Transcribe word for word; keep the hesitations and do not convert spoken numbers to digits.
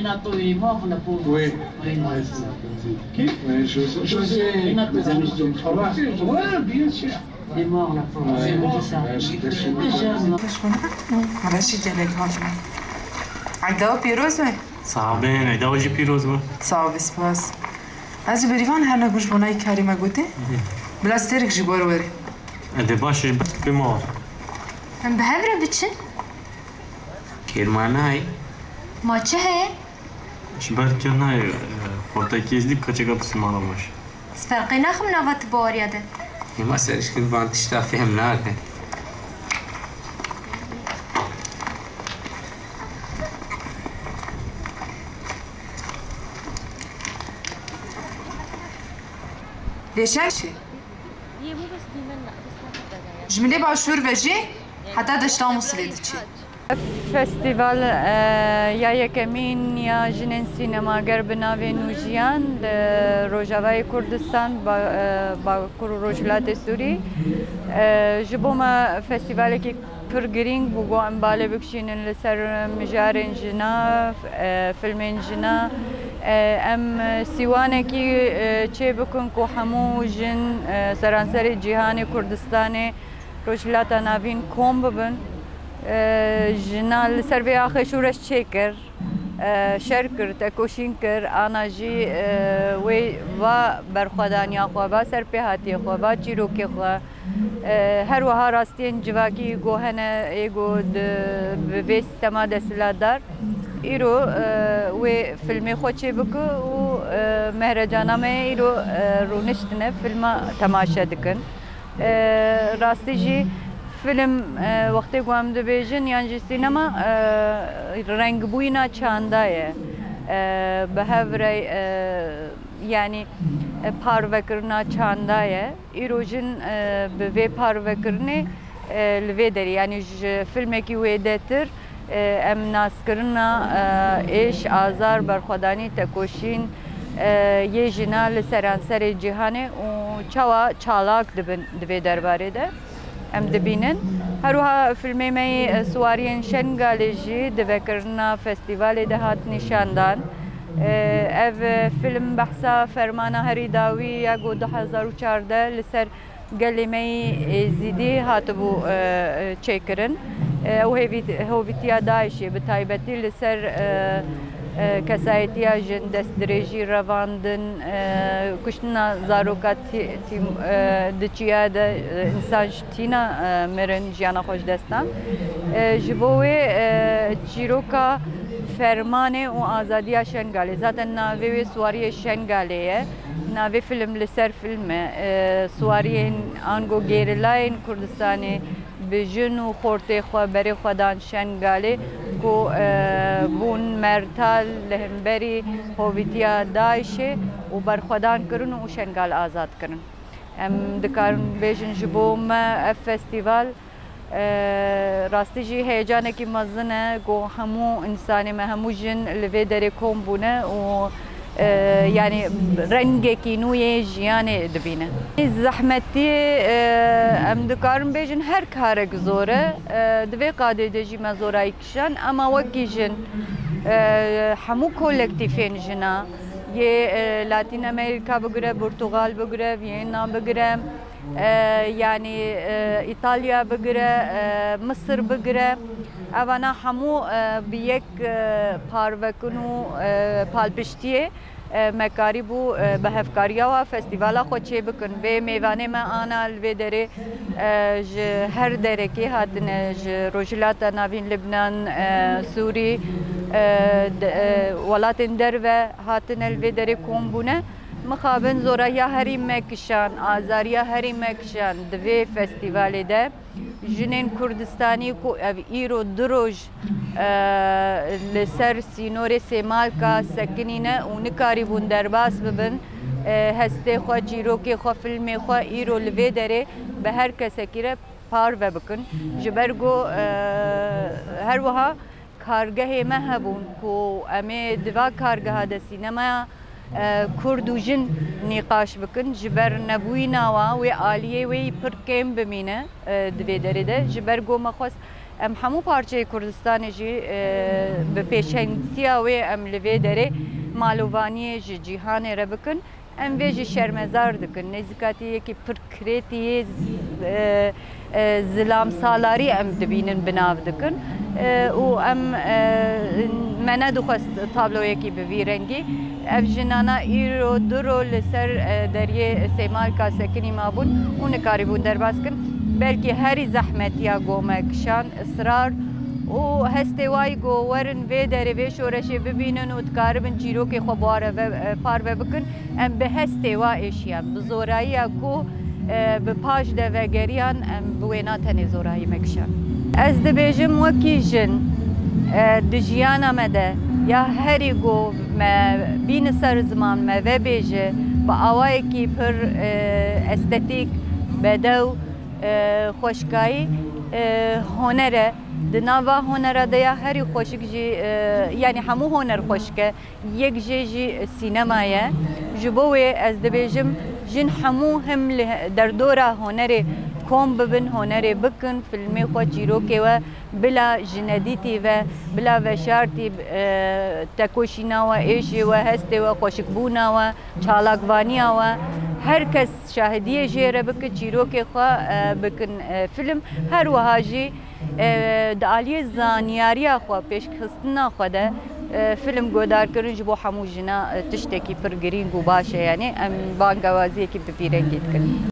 Nathan, il est mort, la pauvre. Oui. Oui. Oui, je, je sais, mes amis sont travail. Oui, bien sûr. Il est mort, la pauvre. Ouais, C'est beau, ça. Ouais, c'était super. J'aime. Teşekkür. Maraşi gelek hafına. Ayda pîroz be. Saxbin, eyda we jî pîroz be. Sağ ol, spas. Ez ê berîvan her ne guş bonay karî me gotê. Bila stêrik jî bor werê. Ede baş e, bima. Em bi hev re biçin? Kêrmanay. Ma çi heye? Ji ber kir nayê, e, xortekî êzdî bi keçeka bisimana baş. Ez ferqê naxim nava tu baweriya de. Hema serişkin van tişta fêm nake. Lêşer çi? Ji milê başûr ve jî heta deşta Musilê diçî. Festîval e, ya yekemîn ya jinên sînemager bi navê Nûjiyan li Rojavayê Kurdistan, ba- e, Bakur û Rojhilatê Sûrî. E, Ji bo me festîvalekî pir girîng bû ku em balê bikişînin li ser mijarên jina, e, filmên jina. E, Em sîwanekî e, çê bikin ku hemû jin e, seranserê cîhanê Kurdistanê Rojhilata Navîn kom bibin. E, Jina li ser vê axê şûreş çêkir, e, şer kir, tekoşîn kir, ana jî e, wê va berxwedaniya xwe, va serpêhatiyê xwe, va çîrokê xwe, e, her wiha rastiyên civakî ku hene ê ku di, bi vê sîstema desthilatdar îro e, wê filmê xwe çêbike û e, mehrecana me îro e, rûniştine, filma temaşe dikin. E, rastî jî film e, wextê ku em dibêjin yan jî sînema e, rengbûyîna çanda ye. E, bi hev re e, yanî e, parvekirina çanda ye. Îro jin e, bi vê parvekirinê e, li vê derê, yanî ji filmekî wêdetir e, em naskirina e, êş, azar, berxwedanî, tekoşîn e, yê jina li seranserê cîhanê û çawa çalak dibin di vê derbarê de em dibînin. Her wiha filmê me yê, e, Siwariyên Şengalê jî di vekirina festîvalê de hat nîşandan. E, Ev e, film behsa fermana herî dawî ya ku du hezar û çardeh li ser gelê me yî Êzîdî hatibû e, e, çêkirin. E, Ew hêvî- hovîtiya DAIŞê bi taybetî li ser e, e, kesayetiya jin, destdirêjî, revandin, e, kuştina zaroka tî- tîm- e, di çiya de e, însan ji tîna e, mirin, jiyana xwe ji dest dan. E, Ji bo wê e, çîroka fermanê û azadiya Şengalê, zaten navê wê Siwariyê Şengalê ye. Navê film li ser film e. E, Siwariyên ango gerîlayên Kurdistanê bi jin û xortê xwe berê xwe dan Şengalê ku e, bûn mertal li hemberî hovîtiya DAIŞê û berxwedan kirin û Şengal azad kirin. Em dikarin bêjin ji bo me ev festîval e, rastî jî heyecanekî mezin e ku hemû însanê me, hemû jin li vê derê kom bûne û e, yanî rengekî nû yê jiyanê dibîne. Zehmetî e, em dikarin bêjin her karek zor e. E, Di vê qadê de jî me zorayî kişand, ema wekî jin e, hemû kolektîfên jina yê e, Latîn Amerîka bigire, Portugal bigire, Viyana bigire, e, yanî e, Îtalya bigire, e, Misir bigire, evana hemû e, bi yek e, parvekin û e, palpiştiyê e, me karîbû e, bi hevkariya wa festîvala xwe çêbikin. Vê mêvanê me ana li vê derê e, ji her derekê hatine, ji Rojhilata Navîn, Libnan, e, Sûrî, e, de- e, welatên derve hatine li vê derê kom bûne. Mixabin zorahiya herî me kişan, azariya herî me kişan di vê festîvalê de jinên Kurdistanî ku ev îro du roj e, li ser sînorê Sêmalka sekinîne û nikarîbûn derbas bibin, e, hestê xwe, çîrokê xwe, filmê xwe îro li vê derê bi her kesekî re parve bikin. Ji ber ku e, her wiha kargehê me hebûn ku em ê di va kargeha de sînemaya e, Kurd û jin nîqaş bikin. Ji ber nebûyîna wa wê aliyê wê yî pir kêm bimîne e, di vê derê de. Ji ber ku me xwest Em hemû parçeyê Kurdistanê jî, e, bi pêşengtiya wê em li vê derê malovaniyê ji cîhanê re bikin. Em vê jî şermezar dikin. Nêzîkatiyekî pir kirêtî yê, e, e, zilam salarî em dibînin bi nav dikin. E, û em, e, me nedixwest tabloyekî bi vî rengî. Ev jinana îro du rol li ser, e, deriyê Sêmalka sekinî mabûn û nikarîbûn derbas kin. Belkî herî zehmetiya ku me kişand, israr û hestê wayî ku werin vê derê, vê şoreşê bibînin û dikaribin çîrokê xwe bi wa re ve, e, parve bikin. Em bi hestê wa êşiyan, bi zorayiya ku, e, bi paş de vegeriyan, em bi wêna tenê zorayî me kişand. Ez dibêjim wekî jin, e, di jiyana me de ya herî ku me bîne ser ziman me vebêje bi awayekî pir, e, estetîk, bedew, e, xweşikayî, e, honere. Di nava honera de ya herî xweşik jî, e, yanî hemû honer xweşik e. Yek jê jî sînema ye. Ji bo wê ez dibêjim, jin hemû him li derdora honerê kom bibin, honerê bikin, filmê xwe, çîrokê we bila ji nedîtî ve, bila veşartî, e, tekoşîna we, êşê we, hestê we, xweşikbûna we, çalakvaniya we, her kes şahidiyê jê re bike, çîrokê xwe, e, bikin, e, film. Her wiha jî, e, di aliyê zanyariya xwe, pêşxistina xwe de, e, film guhdarkirin ji bo hemû jina, e, tiştekî pir girîng û baş e. Yanî em bangewaziyekî bi vî rengî dikin.